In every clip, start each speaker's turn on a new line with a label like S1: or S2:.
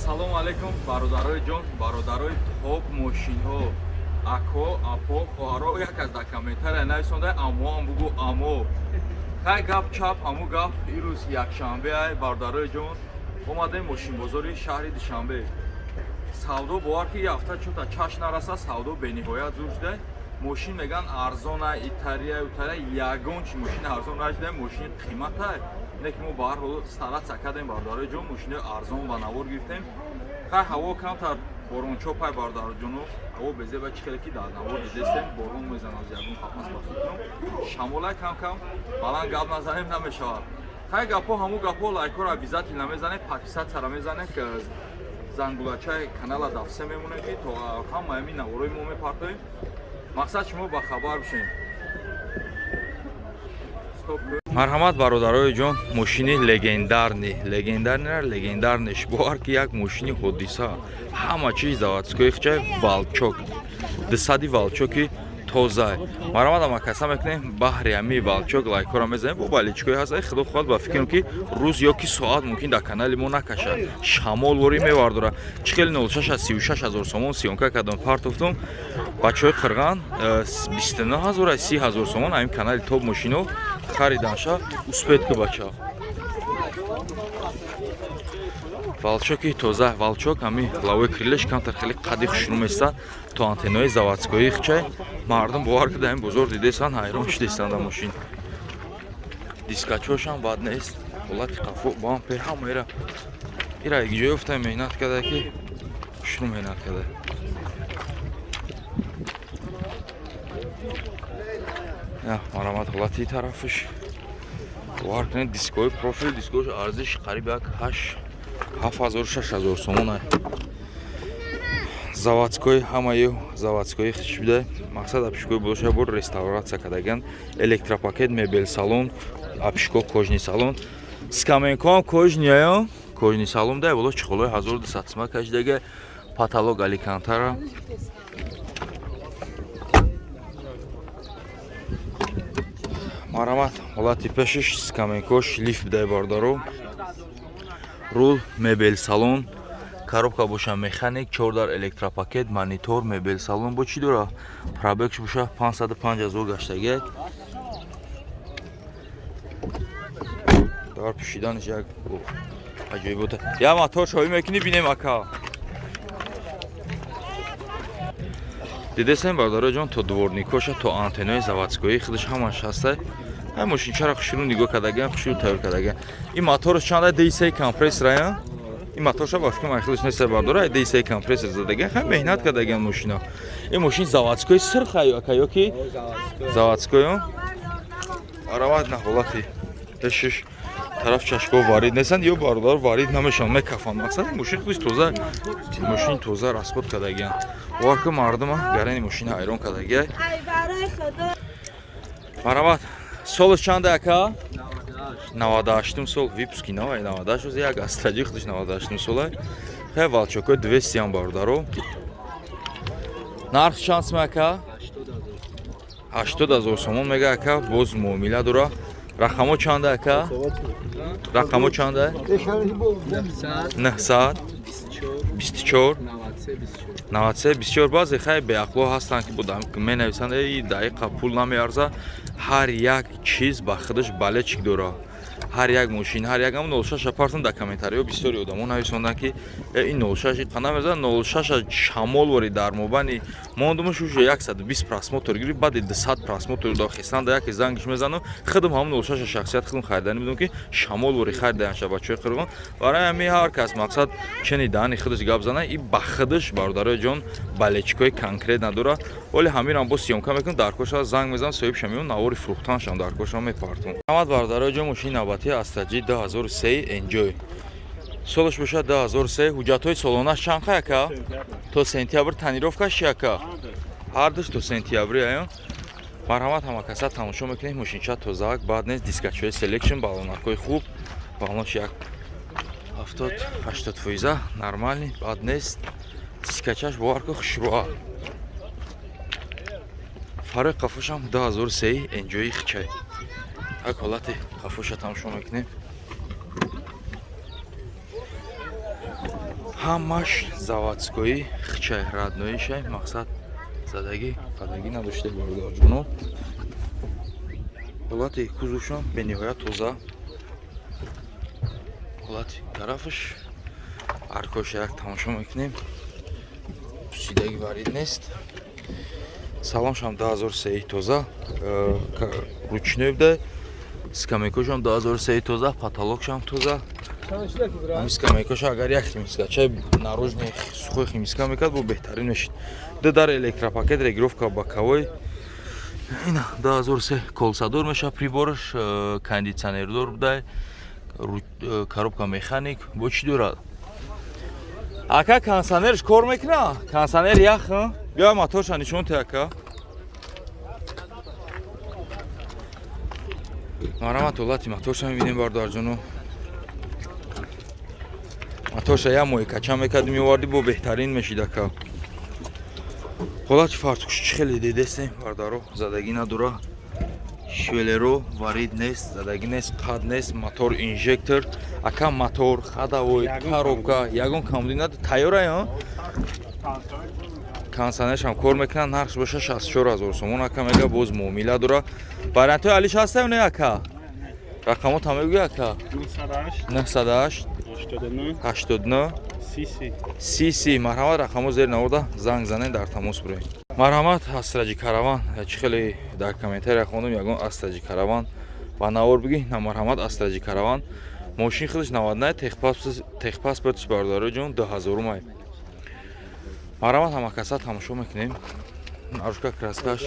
S1: Ассалому алайкум, бародарои ҷон, бародарои топ мошинҳо, ако, апо, хоҳаро. Як аз дар комментария нависонда: амоам бугу, амо. Хай, гап чап, ҳаму гап. Ирӯз якшанбе ай, бародарои ҷон, омадем мошинбозори шаҳри Душанбе. Савдо, бовар ки, ҳафта чота чаш нараса, савдо бениҳоят зур шуда. Мошин меган арзона, итария, утария, ягон чи мошин арзон нашуда, мошин қимата. Не ки мо ба ҳар ҳол стараться кардем, бародарои ҷон, мошинои арзон ба навор гирифтем. Хай, ҳаво камтар борончопай, бародарҷоно, ҳаво безеба, чӣ хеле ки дар навор дидестем, борон мезанад, аз ягон қафас ба фикрам шамолай кам-кам. Баланд гап назанем, намешавад. Хай, гапҳо ҳамун гапҳо. Лайкҳоро обязательно мезанем, подписаться мезанем, зангулачаи канала дафсе мемонем, ки то ҳама ҳамин наворои мо мепартоем, мақсад шумо ба хабар бишем. Марҳамат, бародарои ҷон, мошини легендарный, легендарный, легендарный ш. Бовар ки, як мошини ҳодиса, ҳама чиз заводской хчай, Волчок, дусади Волчоки тоза. Марҳамат, ама каса мекунем, баҳри ҳами Волчок лайкҳоро мезанем. Бо болельщик ои ҳаст, худо хоҳад, ба фикрам ки рӯз ё ки соат мумкин дар канали мо накашад, шамол ворӣ мевардора. Чӣ хеле 06 36 ҳазор сомон съёмка кардам, партофтум. Бачаҳои қирған 29 ҳазор, 30 ҳазор сомон ҳамин канали топ мошино хариданша. Успеть ку, бача. Волчоки тоза, Волчок, ҳами лавои крылья ш камтар хеле қади хушрӯ места, то антеннои заводской хчай. Мардум, бовар ки, дар ин бозор дидесан, ҳайрон шудестанд. Да мошин дискачошам бад нест, ҳолати қафо, бампер, ҳама ира ира ҷой ёфта, меҳнат карда, ки хушрӯ меҳнат карда. Марҳамат, ҳолати тарафаш, бовар кунед, дискои профил, дискош арзиш қариб як ҳашт, ҳафт ҳазор, 6 ҳазор сомон. Заводской, ҳамаи заводской хич буда. Мақсад, обшивка и болоша бор реставрация кардаган, электропакет, мебел салон, обшивка кожаный салон, скамейка ам кожаный, кожаный салон да, боло чехол ои 1200 сима кашидага, потолок алькантара. Марҳамат, ҳолати пешиш, скамейка шлиф бидай, бародаро, рул, мебел салон, коробка боша механик, чордар, электропакет, монитор, мебел салон. Бо чӣ дора? Пробег ш боша 505 ҳазор гаштагиак. Дар пӯшиданаш як аҷоибота. Я мотор шоҳӣ мекунӣ, бинем, ака. Дидесем, бародаро ҷон, то дворник оша, то антеннои заводской худаш ҳамаш ҳаста. Ҳай, мошинчаро хушрӯ нигоҳ кардагиам, хушрӯ тайёр кардагиам. Ин мотораш чанда? Дсей компрессор ая. Ин моторша ба фикрам айхелаш нест, бардора, дсей компрессор задагиам. Хай, меҳнат кардагиам мошина. Ин мошин заводской сирха ака ё ки заводской? Арават на ҳолати пешиш тараф чашко варид нестанд ё, бародар, варид намешаванд, мекафанд. Мақсад, мошин худиш тоза, мошин тоза расход кардагиам. Бовар ки, мардума гарани мошина ҳайрон кардагиай. Марҳамат, солаш чанда, ака? 98-ум сол, выпуски навай, 98, як астраҷи худиш 98-ум сола. Хай, Волчокои 200 ам, бародаро. Нарх чанд сум, ака? 80 ҳазор сомон мега ака, боз муомила дора. Рақамо чанда, ака? Рақамо чанда? 924 93 24. Баъзе хай беақло ҳастанд, ки будам менависанд: эй, дақиқа пул намеарза. Ҳар як чиз ба худаш болельщик дора, ҳар як мошин, ҳар як ам 06 партам. Дар комментариҳо бисёри одамо нависонданд, ки ин 06 иқа намезанад. 06 шамол вори дар мобайни мондумаш, уже 120 просмотр гирифт, баъди 200 просмотр да хестан да яке зангиш мезану. Худам ҳамун 06 шахсият худам хариданӣ будам, ки шамол вори харидаянша бачаҳои қирғон. Барои ҳамин ҳар кас, мақсад, чени даҳани худаш гап зана и ба худаш, бародарои ҷон, болельщик ои конкрет надора. Вале ҳаминам боз съёмка мекунам, дар коша занг мезанам, соҳибша меём, навори фурӯхтаншам дар кошам мепартум. Марҳамат, бародарои ҷон, мошини навбатӣ Астраҷи 2003 Энҷой, солаш бошад 2003. Ҳуҷҷатҳои солонаш чанд қай, ака? То сентябр. Тонировка ш чи, ака? Ҳардуш то сентябри ая. Марҳамат, ҳама каса тамошо мекунем. Мошинча тозаак, баъд нест, дискачҳои селекшн, балонакҳои хуб, балонош як 70-80 фоиза нормальный, бад нест. Дискачаш, бовар ку, хушрӯа. Фарои қафошам 2003 Энҷои хичай. Як ҳолати қафоша тамошо мекунем. Ҳамаш заводской хчай, родной шай, мақсад задагӣ падагӣ надошта, бародарҷоно. Ҳолати кузовшон бениҳоят тоза. Ҳолати тарафаш, аркоша як тамошо мекунем. Пусидаги варид нест. Салоншам 2003 тоза, ручной буда. Скамейкошам 2003 тоза, потолокшам тоза. Ҳамин скамейкоша агар як химчисткачаи наружный сухой химчистка мекард, бо беҳтарин мешид. Ду дар электропакет, регулировка боковой. Ина 2003 колсадор меша, прибораш кондитсионердор буда, коробка механик. Бо чӣ дорад? Ака, кондитсионерш кор мекуна? Кондитсионер ях. Биё, моторша нишон те, ака. Марҳамат, ҳолати моторша мебинем, бародарҷоно. Моторша як моҳи кача мекарди, меовардӣ, бо беҳтарин мешид, ака. Ҳолати фартукш чӣ хеле дидестем, бародаро, задагӣ надора. Швеллеро варид нест, задагӣ нест, қад нест, мотор инжектор, ака, мотор, ходовой, коробка, ягон камбудӣ надо, тайёра. Кондитсионершам кор мекунад, нархш боша 64 000 сомон, ака мега, боз муомила дора. Вариантҳои алиш ҳаста ё не, ака? Рақамота мегӯя, ака? 908 89 30. Марҳамат, рақамо зери навода, занг занед, дар тамос бурем. Марҳамат, Астраҷи Караван. Чӣ хеле дар комментария хондум, ягон Астраҷи Караван ба навор бигӣ. На, марҳамат, Астраҷи Караван. Мошин худаш 99, техпаспортш, бародаро ҷон, 2000 май. Марҳамат, ҳамакаса тамошо мекунем. Наружка краскаш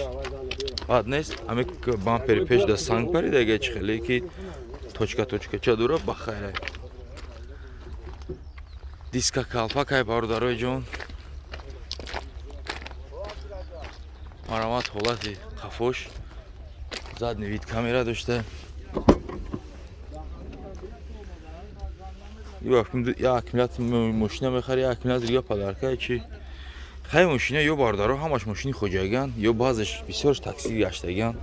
S1: бад нест. Ҳами бампери пеш да санг парида, чӣ хеле ки точка точка ча дора, ба хайра. Диска калпакай, бародарои ҷон. Марҳамат, ҳолати қафош, задний вид камера дошта. Я аккумулятор мошина мехари, я аккумулятор дига подарка чи. Хай, мошина ё, бародаро, ҳамаш мошини хоҷагиан, ё баъзеш бисёрш такси гаштагиан.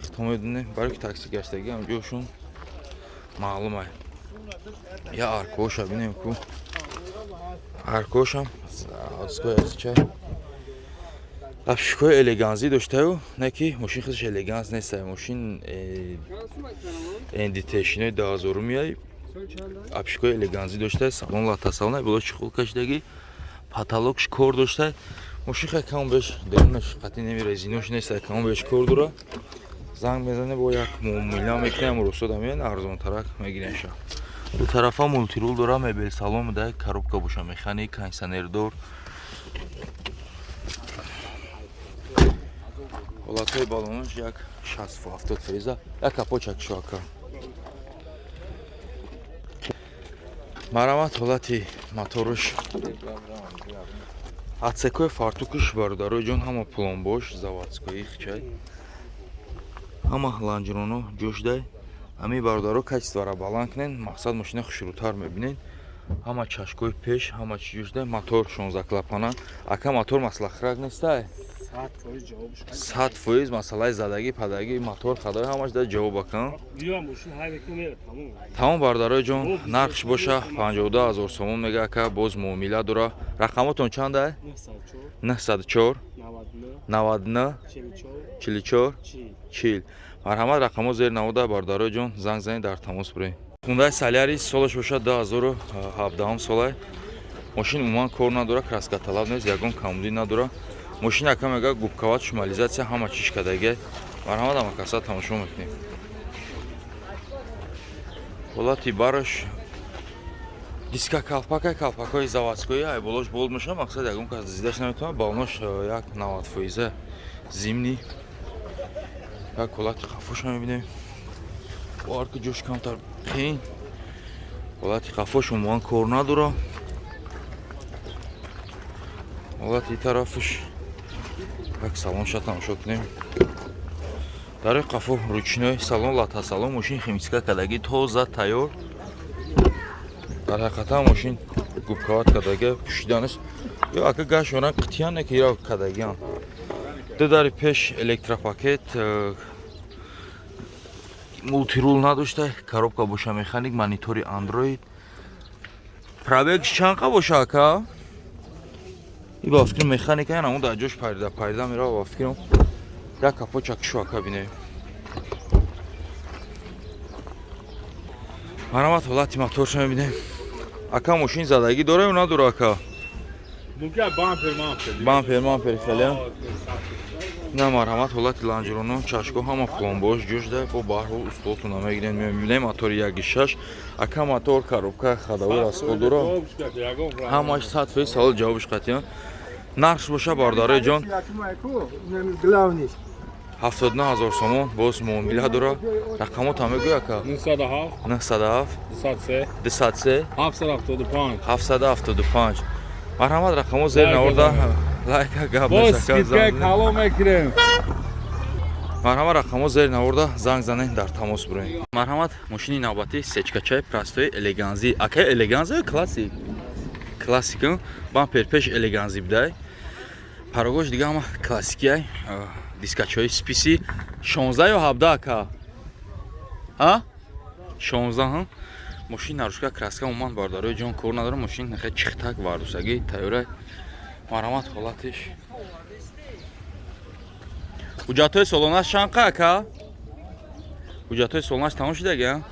S1: Хито медонем, барои ки такси гаштагиан ҷошун маълум ай. Я аркоша бинем ку. Аркошам заводской чай. Обшивкаҳои элегансӣ доштаю, не ки мошин худаш элеганс нест, мошин НДТ-шинои 2000 миай, обшивкаҳои элегансӣ дошта, салон лата салон, боло чехол кашидагӣ, потолокш кор дошта. Мошин хай кам беш дарунаш қатъи неми резинош нест, кам беш кор дора. Занг мезане, бо як муомила мекунем, русода меян, арзонтарак мегирем ша. Ду тарафа мультирул дора, мебел салон да, коробка боша механик, кондитсионердор. Ҳолатҳои балонаш як 60-70 фоиза, як капочак шо, ака. Марҳамат, ҳолати моторш, отсекҳои фартукш, бародарои ҷон, ҳама пломбош заводской хчай, ҳама лонжероно ҷошдай. Ҳамин, бародаро, качествора баланд кунен, мақсад мошина хушрӯтар мебинед. Ҳама чашкои пеш, ҳама чӣ ҷошдай. Мотор 16 клапана. Ака, мотор маслахрак нестай? 100% масъалаи задагӣ падагӣ мотор хадои ҳамаш да ҷавоб, ака. Тамом, бародарои ҷон, нархш боша 52 000 сомон мега, ака, боз муомила дора. Рақамотон чанда? 904 99 44 40. Марҳамат, рақамо зери навода, бародарои ҷон, занг занед, дар тамос бурем. Хундаи Солярис, солаш бошад 2017 солай. Мошин умуман кор надора, краскаталаб нест, ягон камбудӣ надора. Мошин, ака мега, губкават, шумализатсия, ҳама чиш кадаге. Марҳамат, ҳамакаса тамошо мекунем. Ҳолати бараш, диска калпака, калпакҳои заводской, ай болош болд мешавад, мақсад ягон кас зидаш наметавонад. Балонош як 90 фоиза зимний. Як ҳолати қафоша мебинем. Арки ҷош камтар қиин. Ҳолати қафош умуман кор надора. Ҳолати тарафаш, як салонша тамошо кунем. Дарои қафо ручной салон, лата салон, мошин химчистка кардагӣ, тоза, тайёр. Дар ҳақиқатан мошин губкават кардагӣ, пӯшиданаш ё ака гаш ёран қитиян не ки ира кардагиан. Ду дари пеш электропакет, мултирул надошта, коробка боша механик, монитори Android. Пробег чанд қа боша, ака? И ба фикрам механика, яна дар ҷош парида парида мерава, ба фикрам. Як капоча кишу, ака, бинем. Марҳамат, ҳолати моторша мебинем. Ака, мошин задагӣ дора ё надора, ака?
S2: Бампер, мампер.
S1: Бампер, мампер хеле. На, марҳамат, ҳолати лонжероно, чашко, ҳама пломбош ҷӯшда, бо баҳрҳол устотона мегирем, мебинем. Мотори 1.6, ака, мотор, коробка, ходовой расход дора, ҳамаш 100%. Савол ҷавобиш қатъиян. Нархш боша, бародарои ҷон, 79 000 сомон, боз муомила дора. Рақамота мегӯй, ака.
S2: 907.
S1: 907.
S2: 203.
S1: 203.
S2: 775.
S1: 775. Марҳамат, рақамо зер наворда, лайка гап.
S2: Боз скидка кало мекунем.
S1: Марҳамат, рақамо зер наворда, занг занед, дар тамос буроем. Марҳамат, мошини навбатӣ сечкачаи простой элеганзи. Ака, элеганзи ё классик? Классик. Бампер пеш элеганзи будай, парогош дига ҳама классикиай. Дискачҳои списи 16 ё 17, ака? А, 16. Мошин нарушка, краска умуман, бародарои ҷон, кор надорам. Мошин нахе чихтак вардусагӣ тайёра. Марҳамат, ҳолатиш. Ҳуҷҷатҳои солонаш чанд қа, ака? Ҳуҷҷатҳои солонаш тамом шудаги?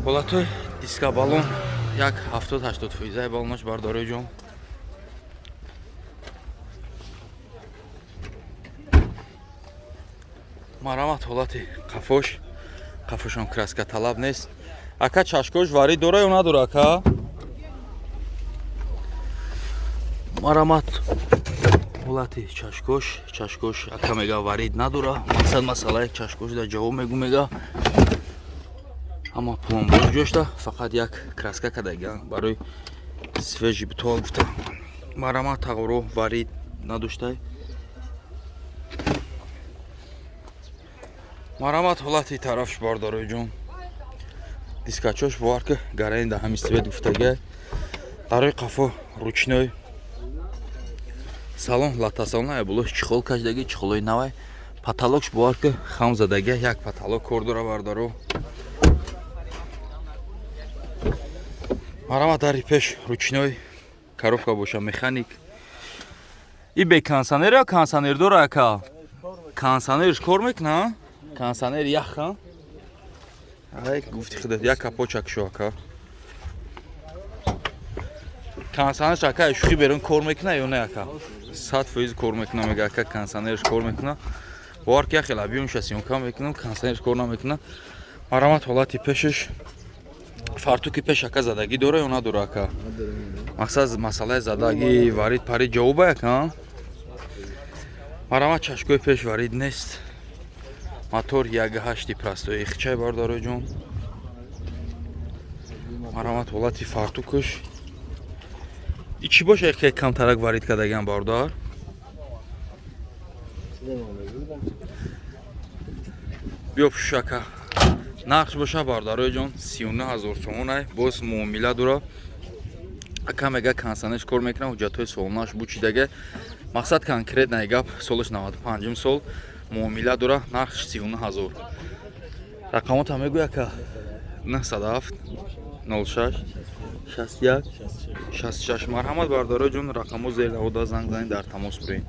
S1: Ҳолатҳои диска, баллон як 70-80 фоизаи баллонаш, бародарои ҷон. Марҳамат, ҳолати қафош. Қафошон краска талаб нест. Ака, чашкош варид дора ё надора, ака? Марҳамат, ҳолати чашкош. Чашкош, ака, мега, варид надора. Мақсад, масъалаи чашкош да ҷавоб мегу, мега, ҳама пломбош ҷошта, фақат як краска кардагиан барои свежий бутова гуфта. Марҳамат, тағоро варид надоштай. Марҳамат, ҳолати тарафш, бародарои ҷон. Дискачош, бовар ки, гарани да ҳами свет гуфтагиай. Дарои қафо ручной, салон латасалон, айболо чехол кашидаги, чехолои навай. Потолокш, бовар ки, хам задаги, як потолок кор дора, бародаро. Марҳамат, дари пеш ручной, коробка боша механик. И бе кондиционер ё кондиционер дора, ака? Кондиционерш кор мекуна? Кондиционер ях. Ай, гуфти худат, як капочак шо, ака. Кондиционерш, ака, шӯхӣ берун кор мекуна ё не, ака? 100% кор мекуна, мега, ака, кондиционерш кор мекуна. Бовар ки, яхел объёмша съёмка мекунам, кондиционерш кор намекуна. Марҳамат, ҳолати пешаш. Фартуки пеш, ака, задагӣ дора ё надора, ака? Мақсад, масъалаи задагӣ, варид парид ҷавоба, ака? Марҳамат, чашкои пеш варид нест. Мотор 1.8 простой ихчай, бародарои ҷон. Марҳамат, ҳолати фартукаш. И чӣ боша, ки камтарак варид кардагиам, бародар? Биё, пӯш, ака. Нархш боша, бародарои ҷон, 39 000 сомонай, боз муомила дора. Ака мега, кондиционерш кор мекунад, ҳуҷҷатҳои солонаш бучидаге. Мақсад, конкретный гап, солаш 95 сол, муомила дора, нархш 39 000. Рақамота мегӯй, ака. 907 06 61 66. Марҳамат, бародарои ҷон, рақамо зер навода, занг занед, дар тамос буред.